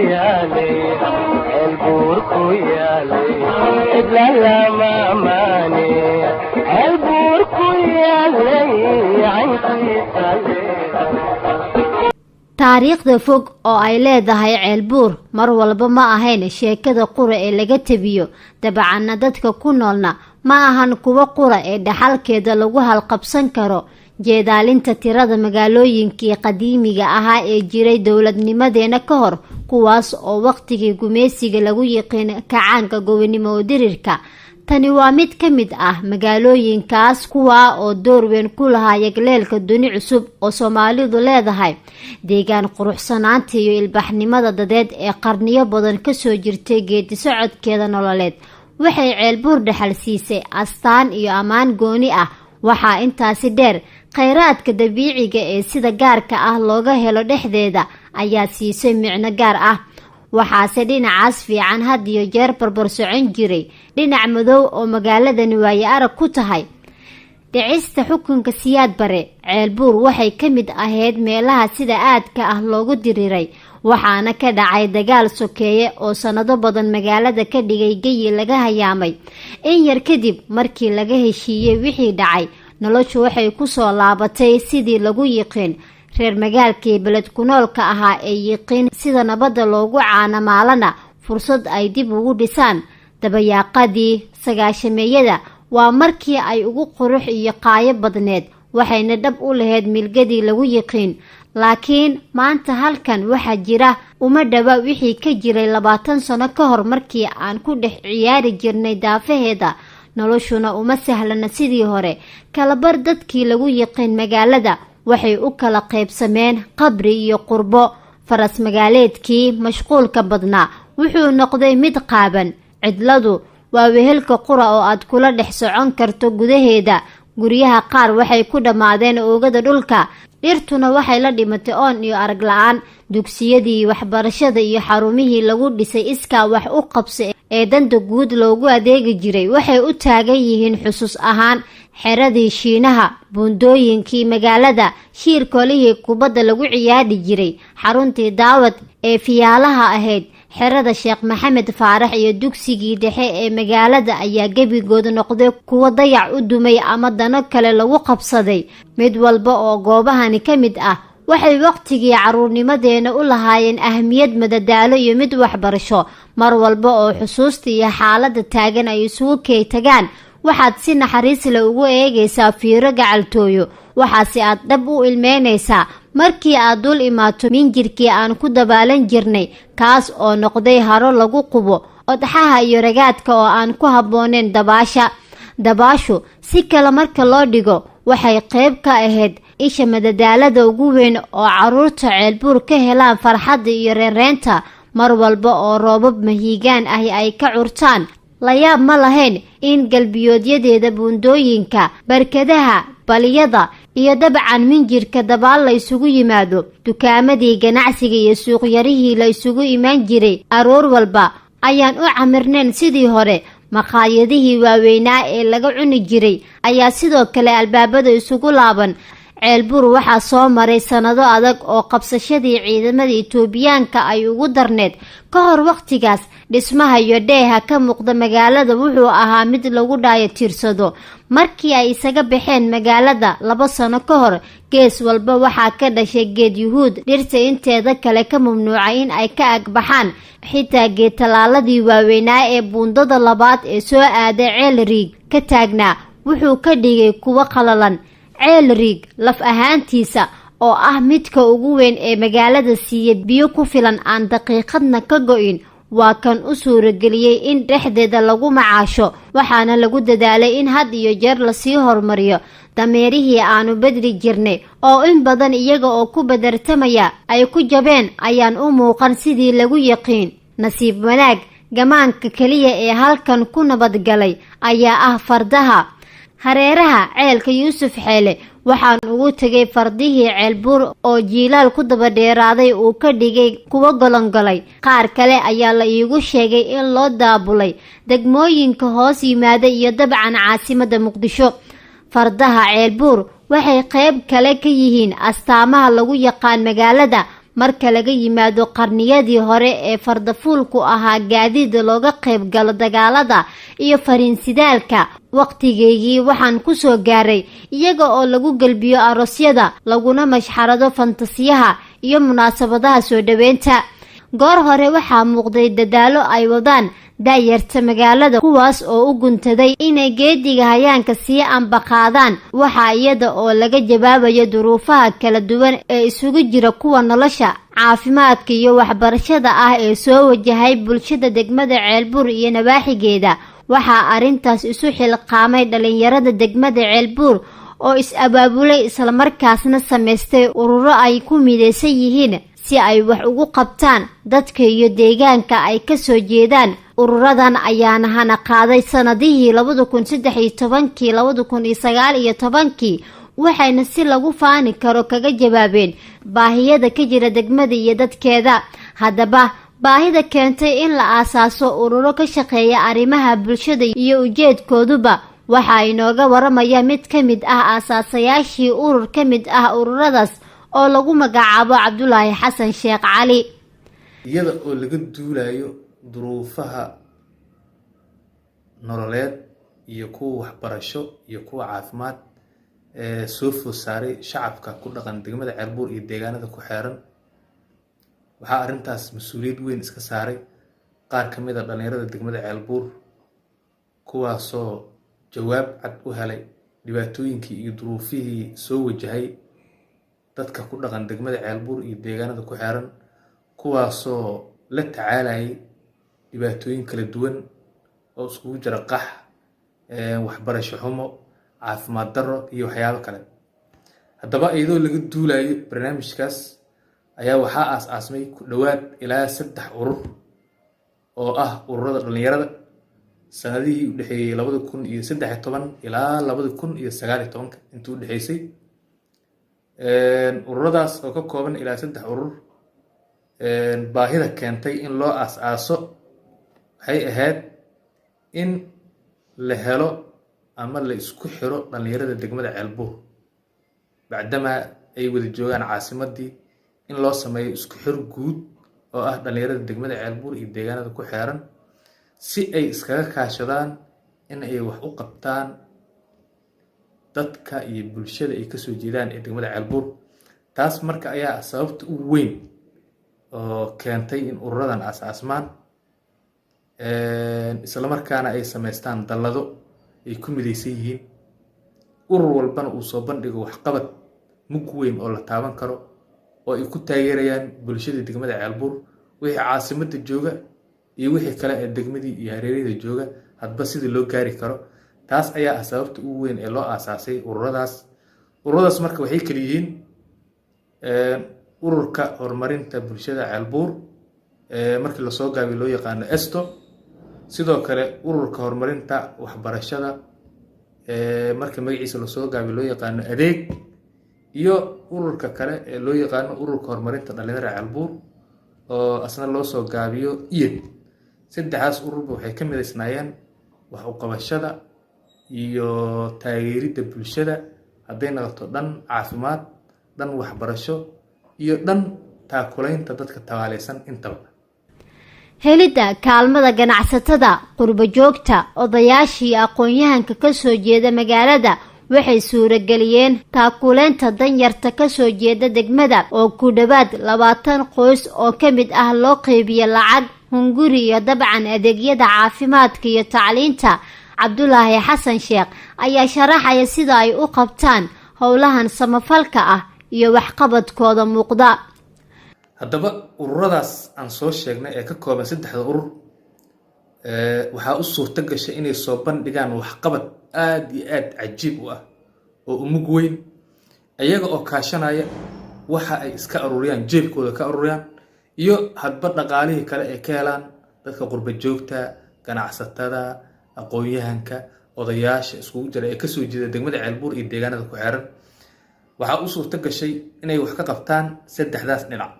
Yaalay, Ceelbuur ku yaalay, cidla lama amaane. Ceelbuur ku yaalay, caynkiisa. Taariikhda fog oo ay leedahay Ceelbuur mar walba ma ahayn sheekada qura ee laga tebiyo. Dabcanna dadka ku noolna ma ahan kuwo qura ee dhaxalkeeda lagu halqabsan karo. Jeedaalinta tirada magaalooyinkii qadiimiga ahaa ee jiray dowladnimadeena ka hor, kuwaas oo waqtigii gumeysiga lagu yiqiin kacaanka gobonimo dirirka, tani waa mid ka mid ah magaalooyinkaas, kuwaa oo door weyn ku lahaa yagleelka duni cusub oo Soomaalidu leedahay. Deegaan quruxsanaanta iyo ilbaxnimada dadeed ee qarniyo badan kasoo jirtay geedi socodkeeda nololeed waxay Ceelbuur dhaxal siisay astaan iyo ammaan gooni ah. Waxaa intaasi dheer, kheyraadka dabiiciga ee sida gaarka ah looga helo dhexdeeda ayaa siisay micno gaar ah. Waxaase dhinacaas fiican had iyo jeer barbar socon jiray dhinac madow oo magaaladani waaye arag ku tahay. Dhicista xukunka Siyaad Bare, Ceelbuur waxay ka mid ahayd meelaha sida aadka ah loogu diriiray, waxaana ka dhacay dagaal sokeeye oo sanado badan magaalada ka dhigay geyi laga hayaamay. In yar kadib markii laga heshiiyey wixii dhacay, noloshu waxay kusoo laabatay sidii lagu yiqiin. Reer magaalkii beled ku noolka ahaa ee yiqiin sida nabadda loogu caanamaalana fursad ay dib ugu dhisaan. Dabayaaqadii 90-meeyada waa markii ay ugu qurux iyo qaayo badneed, waxayna dhab u lahayd milgadii lagu yiqiin. Laakiin maanta halkan waxaa jira uma dhawa wixii ka jiray 20 sano ka hor markii aan ku dhex ciyaari jirnay daafaheeda. Noloshuna uma sahlana sidii hore. Kalabar dadkii lagu yiqiin magaalada waxay u kala qaybsameen qabri iyo qurbo. Faras magaaleedkii mashquulka badnaa wuxuu noqday mid qaaban. Cidladu waa wehelka qura oo aad kula dhex socon karto gudaheeda. Guryaha qaar waxay ku dhammaadeen oogada dhulka, dhirtuna waxay la dhimatay oon iyo arag la-aan. Dugsiyadii waxbarashada iyo xarumihii lagu dhisay iskaa wax u qabso ee danta guud loogu adeegi jiray waxay u taagan yihiin xusuus ahaan. Xeradii Shiinaha, buundooyinkii magaalada, shiirkolihii kubadda lagu ciyaari jiray, xaruntii Daawad ee fiyaalaha ahayd, xerada Sheekh Maxamed Faarax iyo dugsigii dhexe ee magaalada ayaa gebigood noqday kuwo dayac u dumay ama dano kale lagu qabsaday. Mid walba oo goobahani ka mid ah waxay waqtigii caruurnimadeena u lahaayeen ahmiyad madadaalo iyo mid waxbarasho. Mar walba oo xusuusta iyo xaaladda taagan ay isugu key tagaan, waxaad si naxariis leh ugu eegaysaa fiiro gacaltooyo, waxaase aad dhab u ilmeynaysaa markii aad dul imaato minjirkii aan ku dabaalan jirnay, kaas oo noqday haro lagu qubo odxaha iyo ragaadka oo aan ku habbooneyn dabaasha. Dabaashu, si kale marka loo dhigo, waxay qayb ka ahayd isha madadaalada ugu weyn oo caruurta Ceelbuur ka helaan farxadda iyo reereynta mar walba oo roobab mahiigaan ahi ay ka curtaan. Layaab ma lahayn in galbiyoodyadeeda buundooyinka, barkadaha, baliyada iyo dabcan minjirka dabaal la isugu yimaado. Dukaamadii ganacsiga iyo suuqyarihii la isugu imaan jiray aroor walba ayaan u camirnayn sidii hore. Maqaayadihii waaweynaa ee laga cuni jiray ayaa sidoo kale albaabada isugu laaban. Ceelbuur waxaa soo maray sanado adag oo qabsashadii ciidamada Itoobiyaanka ay ugu darneed. Ka hor waqtigaas, dhismaha iyo dheeha ka muuqda magaalada wuxuu ahaa mid lagu dhaayo tiirsado. Markii ay isaga baxeen magaalada 2 sano ka hor, gees walba waxaa ka dhashay geed yuhuud dhirta inteeda kale ka mamnuucay in ay ka agbaxaan. Xitaa geed tallaaladii waaweynaa ee buundada labaad ee soo aaday Ceelriig ka taagnaa wuxuu ka dhigay kuwo qalalan. Ceelriig laf ahaantiisa oo ah midka ugu weyn ee magaalada siiya biyo ku filan aan daqiiqadna ka go-in, waa kan u suurageliyey in dhexdeeda lagu macaasho, waxaana lagu dadaalay in had iyo jeer lasii horumariyo. Dameerihii aanu bedri jirnay oo in badan iyaga oo ku badartamaya ay ku jabeen ayaan u muuqan sidii lagu yiqiin. Nasiib wanaag, gamaanka keliya ee halkan ku nabadgalay ayaa ah fardaha. Hareeraha ceelka Yuusuf Xeele waxaan ugu tegay fardihii Ceelbuur oo jiilaal ku daba dheeraaday uu ka dhigay kuwo golongolay. Qaar kale ayaa la iigu sheegay in loo daabulay degmooyinka hoos yimaada iyo dabcan caasimadda Muqdisho. Fardaha Ceelbuur waxay qayb kale ka yihiin astaamaha lagu yaqaan magaalada. Marka laga yimaado qarniyadii hore ee fardafuulku ahaa gaadiid looga qayb galo dagaalada iyo fariinsidaalka, waqtigeygii waxaan kusoo gaaray iyaga oo lagu gelbiyo aroosyada, laguna mashxarado fantasiyaha iyo munaasabadaha soo dhaweynta. Goor hore waxaa muuqday dadaalo ay wadaan da'yarta magaalada, kuwaas oo u guntaday inay geediga hayaanka sii ambaqaadaan. Waxaa iyada oo laga jawaabayo duruufaha kala duwan ee isugu jira kuwa nolosha, caafimaadka iyo waxbarashada ah ee soo wajahay bulshada degmada Ceelbuur iyo nawaaxigeeda, waxaa arrintaas isu xilqaamay dhalinyarada degmada Ceelbuur oo is-abaabulay, islamarkaasna samaystay ururo ay ku midaysan yihiin si ay wax ugu qabtaan dadka iyo deegaanka ay kasoo jeedaan. Ururadan ayaana hana qaaday sanadihii 2013-kii, 2019-kii, waxayna si lagu faani karo kaga jawaabeen baahiyada ka jira degmada iyo dadkeeda. Haddaba, baahida keentay in la aasaaso ururo ka shaqeeya arrimaha bulshada iyo ujeedkooduba waxaa inooga waramaya mid ka mid ah aasaasayaashii urur ka mid ah ururadaas oo lagu magacaabo Cabdulaahi Xasan Sheekh Cali. Iyada oo laga duulayo duruufaha nololeed iyo kuwa waxbarasho iyo kuwa caafimaad ee soo food saaray shacabka ku dhaqan degmada Ceelbuur iyo deegaanada ku xeeran, waxaa arrintaas mas-uuliyad weyn iska saaray qaar ka mid a dhalinyarada degmada Ceelbuur, kuwaasoo jawaab cad u helay dhibaatooyinkii iyo duruufihii soo wajahay dadka ku dhaqan degmada Ceelbuur iyo deegaanada ku xeeran, kuwaasoo la tacaalayay dhibaatooyin kala duwan oo iskugu jira qax, waxbarasho xumo, caafimaad darro iyo waxyaabo kale. Haddaba, iyadoo laga duulayo barnaamijkaas ayaa waxaa aas-aasmay ku dhowaad ilaa saddex urur oo ah ururada dhalinyarada sanadihii u dhexeeyey 2013 ilaa 2019-ka intii u dhexeysay. Ururadaas oo ka kooban ilaa saddex urur, baahida keentay in loo aas-aaso waxay ahayd in la helo ama la isku xiro dhalinyarada degmada Ceelbuur, bacdamaa ay wada joogaan caasimadii, in loo sameeyo isku xir guud oo ah dhalinyarada degmada Ceelbuur iyo deegaanada ku xeeran, si ay iskaga kaashadaan in ay wax u qabtaan dadka iyo bulshada ay kasoo jeedaan ee degmada Ceelbuur. Taas marka ayaa sababta ugu weyn oo keentay in ururadan aas-aasmaan, islamarkaana ay samaystaan dallado ay ku midaysan yihiin, urur walbana uu soo bandhigo waxqabad mug weyn oo la taaban karo oo ay ku taageerayaan bulshadii degmada Ceelbuur, wixii caasimadda jooga iyo wixii kale ee degmadii iyo hareerada jooga, hadba sidii loo gaari karo. Taas ayaa ah sababta ugu weyn ee loo aasaasay ururadaas. Ururadaas marka waxay kala yihiin Ururka Horumarinta Bulshada Ceelbuur, markii lasoo gaabiyo loo yaqaano ESTO, sidoo kale Ururka Horumarinta Waxbarashada, marka magaciisa lasoo gaabiyo loo yaqaano Adeeg, iyo ururka kale ee loo yaqaano Ururka Horumarinta Dhalinyarada Ceelbuur, oo asna loo soo gaabiyo IYAD. Saddexdaas ururba waxay ka midaysnaayeen wax u qabashada iyo taageeridda bulshada, hadday noqoto dhan caafimaad, dhan waxbarasho iyo dhan taakulaynta dadka tabaaleysan intaba. Helidda kaalmada ganacsatada, qurbo joogta, odayaashii iyo aqoon-yahanka kasoo jeeda magaalada waxay suurageliyeen taakuleynta danyarta kasoo jeeda degmada, oo ku dhowaad 20 qoys oo ka mid ah loo qeybiye lacag, hunguri iyo dabcan adeegyada caafimaadka iyo tacliinta. Cabdulaahi Xasan Sheekh ayaa sharaxaya sida ay u qabtaan howlahan samafalka ah iyo waxqabadkooda muuqda. Haddaba, ururadaas aan soo sheegnay ee ka kooban saddexda urur waxaa u suurto gashay inay soo bandhigaan waxqabad aada iyo aada cajiib u ah oo umug weyn, iyaga oo kaashanaya waxa ay iska aruuriyaan, jeebkooda ka aruuriyaan, iyo hadba dhaqaalihii kale ay ka helaan dadka qurba joogta, ganacsatada, aqoon-yahanka, odayaasha iskugu jira ee kasoo jeeda degmada Ceelbuur iyo deegaanada ku xeeran. Waxaa u suurto gashay inay wax ka qabtaan saddexdaas dhinac.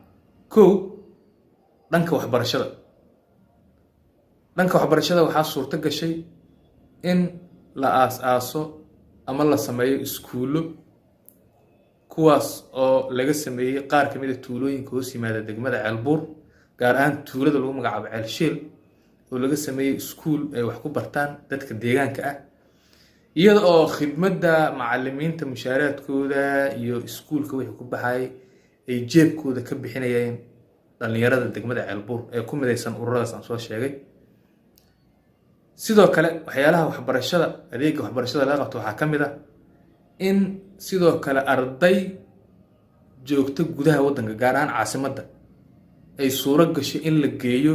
Kow, dhanka waxbarashada. Dhanka waxbarashada waxaa suurto gashay in la aas-aaso ama la sameeyo iskuullo. Kuwaas oo laga sameeyey qaar ka mid a tuulooyinka hoos yimaada degmada Ceelbuur, gaar ahaan tuulada lagu magacaabo Ceelshiil, oo laga sameeyey iskuul ay wax ku bartaan dadka deegaanka ah, iyada oo khidmadda macalimiinta, mushaaraadkooda iyo iskuulka wixii ku baxayay ay jeebkooda ka bixinayeen dhallinyarada degmada Ceelbuur ee ku midaysan ururadaas aan soo sheegay. Sidoo kale, waxyaalaha waxbarashada, adeega waxbarashada laga qabto waxaa ka mid ah in sidoo kale arday joogto gudaha waddanka, gaar ahaan caasimadda, ay suuro gasho in la geeyo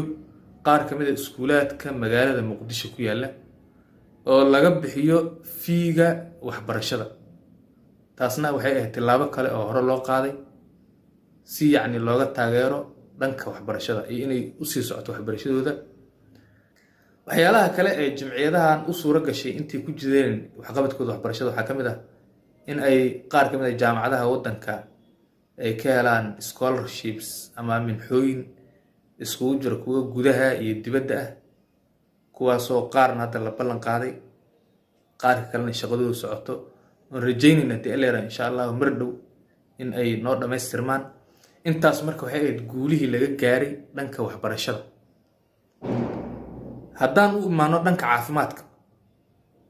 qaar ka mid a iskuulaadka magaalada Muqdisho ku yaalla oo laga bixiyo fiiga waxbarashada. Taasna waxay ahayd tillaabo kale oo hore loo qaaday si yacni looga taageero dhanka waxbarashada iyo inay usii socoto waxbarashadooda. Waxyaalaha kale ee jimciyadahan u suuro gashay intay ku jireen waxqabadkooda waxbarashada waxaa ka mid ah in ay qaar ka mid ah jaamacadaha waddanka ay ka helaan scholarships ama minxooyin iskugu jira kuwa gudaha iyo dibadda ah, kuwaasoo qaarna hadda la ballan qaaday, qaarka kalena shaqadoodu socoto, oon rajaynayna dee elera insha Allahu mar dhow in ay noo dhammaystirmaan. Intaas marka waxay ahayd guulihii laga gaaray dhanka waxbarashada. Haddaan u imaano dhanka caafimaadka,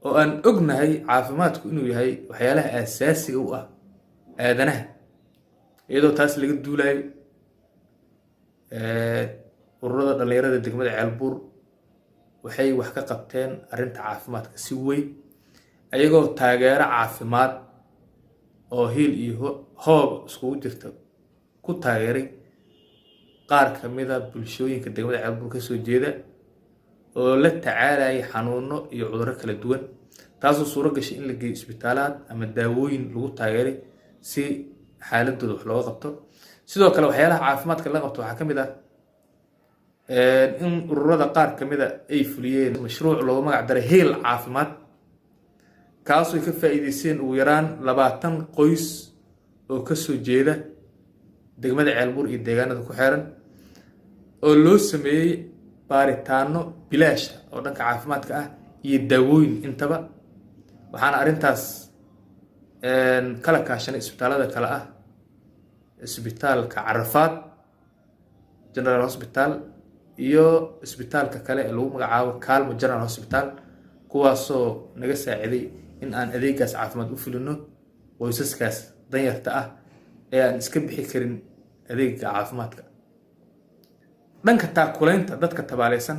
oo aan ognahay caafimaadku inuu yahay waxyaalaha aasaasiga u ah aadanaha, iyadoo taas laga duulayo, ururada dhallinyarada degmada Ceelbuur waxay wax ka qabteen arrinta caafimaadka si weyn, ayagoo taageero caafimaad oo hiil iyo hoob iskugu jirta ku taageeray qaar ka mid a bulshooyinka degmada Ceelbuur kasoo jeeda oo la tacaalayay xanuuno iyo cudurro kala duwan, taasoo suuro gashay in la geeyo isbitaalaad ama daawooyin lagu taageeray si xaaladooda wax looga qabto. Sidoo kale, waxyaalaha caafimaadka la qabto waxaa ka mid ah in ururada qaar ka mid a ay fuliyeen mashruuc loogu magac daray Heel Caafimaad, kaasoo ay ka faa'iideysteen ugu yaraan 20 qoys oo kasoo jeeda degmada Ceelbuur iyo deegaanada ku xeeran, oo loo sameeyey baaritaano bilaash ah oo dhanka caafimaadka ah iyo daawooyin intaba. Waxaana arrintaas kala kaashanay isbitaalada kale ah Isbitaalka Carafaad General Hospital iyo isbitaalka kale ee lagu magacaabo Calmo General Hospital, kuwaasoo naga saaciday in aan adeegaas caafimaad u fulino qoysaskaas danyarta ah ee aan iska bixi karin adeega caafimaadka. Dhanka taakulaynta dadka tabaaleysan,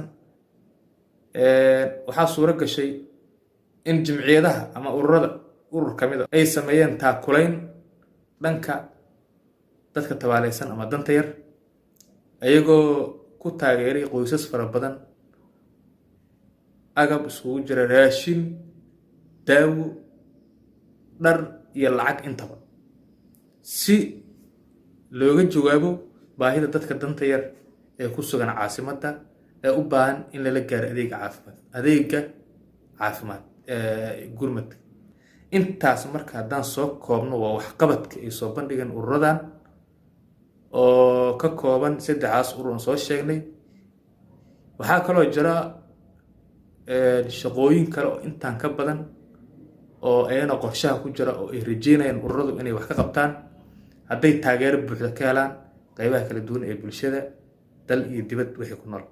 waxaa suuro gashay in jimciyadaha ama ururada, urur ka mid a, ay sameeyeen taakulayn dhanka dadka tabaaleysan ama danta yar, ayagoo ku taageeray qoysas fara badan agab iskugu jira raashin, daawo, dhar iyo lacag intaba, si looga jawaabo baahida dadka danta yar ee ku sugan caasimadda ee u baahan in lala gaaro adeega caafimaad, adeega caafimaad gurmadka. Intaas marka haddaan soo koobno, waa waxqabadka ay soo bandhigeen ururadan oo ka kooban saddexdaas urur aan soo sheegnay. Waxaa kaloo jira shaqooyin kale oo intaan ka badan oo ayana qorshaha ku jira oo ay rajeynayaan ururadu inay wax ka qabtaan hadday taageero buuxda ka helaan qeybaha kala duwan ee bulshada, dal iyo dibad wixii ku nool.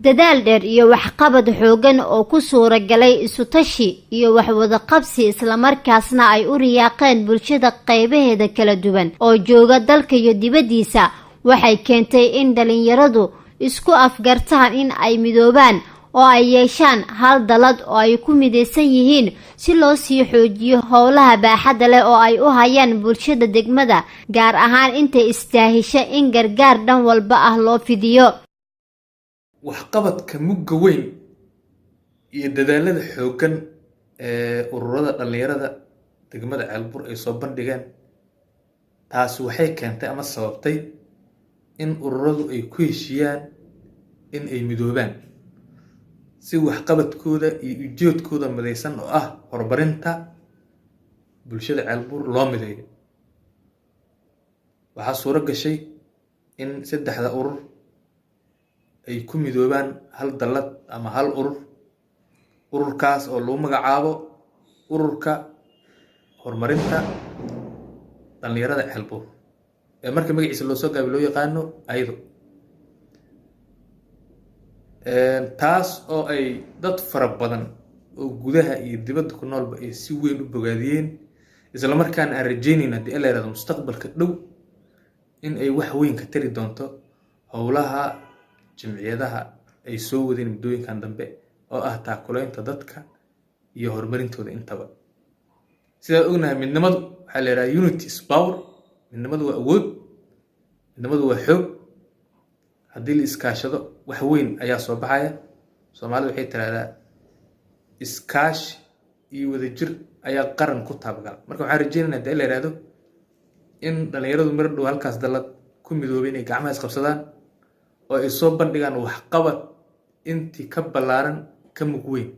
Dadaal dheer iyo waxqabad xooggan oo ku suuragalay isutashi iyo waxwadaqabsi, islamarkaasna ay u riyaaqeen bulshada qaybaheeda kala duwan oo jooga dalka iyo dibaddiisa, waxay keentay in dhalinyaradu isku afgartaan in ay midoobaan oo ay yeeshaan hal dalad oo ay ku midaysan yihiin, si loo sii xoojiyo howlaha baaxadda leh oo ay u hayaan bulshada degmada, gaar ahaan intay istaahisha in gargaar dhan walba ah loo fidiyo. Waxqabadka mugga weyn iyo dadaalada xooggan ee ururada dhallinyarada degmada Ceelbuur ay soo bandhigeen, taasi waxay keentay ama sababtay in ururadu ay ku heshiiyaan in ay midoobaan, si waxqabadkooda iyo ujeedkooda midaysan oo ah horumarinta bulshada Ceelbuur loo mideeyo. Waxaa suuro gashay in saddexda urur ay ku midoobaan hal dallad ama hal urur, ururkaas oo lagu magacaabo Ururka Horumarinta Dhallinyarada Ceelbuur, ee marka magaciisa loo soo gaabiy loo yaqaano ayado. Taas oo ay dad fara badan oo gudaha iyo dibadda ku noolba ay si weyn u bogaadiyeen, isla markaana aan rajeynayna, haddii la yihahdo, mustaqbalka dhow in ay wax weyn ka tari doonto howlaha jimciyadaha ay soo wadeen muddooyinkan dambe, oo ah taakulaynta dadka iyo horumarintooda intaba. Sidaad ognahay, midnimadu waxaa la yidhaha "unity is power". Midnimadu waa awood, midnimadu waa xoog. Haddii la iskaashado, wax weyn ayaa soo baxaya. Soomaalida waxay tiraahdaa "iskaashi iyo wadajir ayaa qaran ku taabgala". Marka waxaan rajeynayna, hadii la yihahdo, in dhalinyaradu mar dhow halkaas dallad ku midoobay inay gacmaha isqabsadaan oo ay soo bandhigaan waxqabad intii ka ballaaran, ka mug weyn.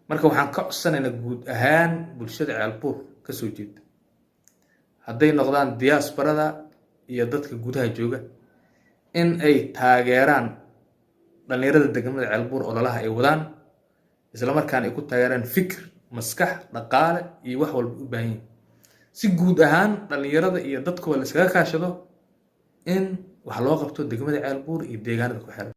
Marka waxaan ka codsanaynaa guud ahaan bulshada Ceelbuur ka soo jeeda, hadday noqdaan diasporada iyo dadka gudaha jooga, in ay taageeraan dhalinyarada degmada Ceelbuur ololaha ay wadaan, isla markaana ay ku taageeraan fikir, maskax, dhaqaale iyo wax walba u baahan yihin, si guud ahaan dhalinyarada iyo dadkuba la iskaga kaashado in wax loo qabto degmada Ceelbuur iyo deegaanada ku xiran.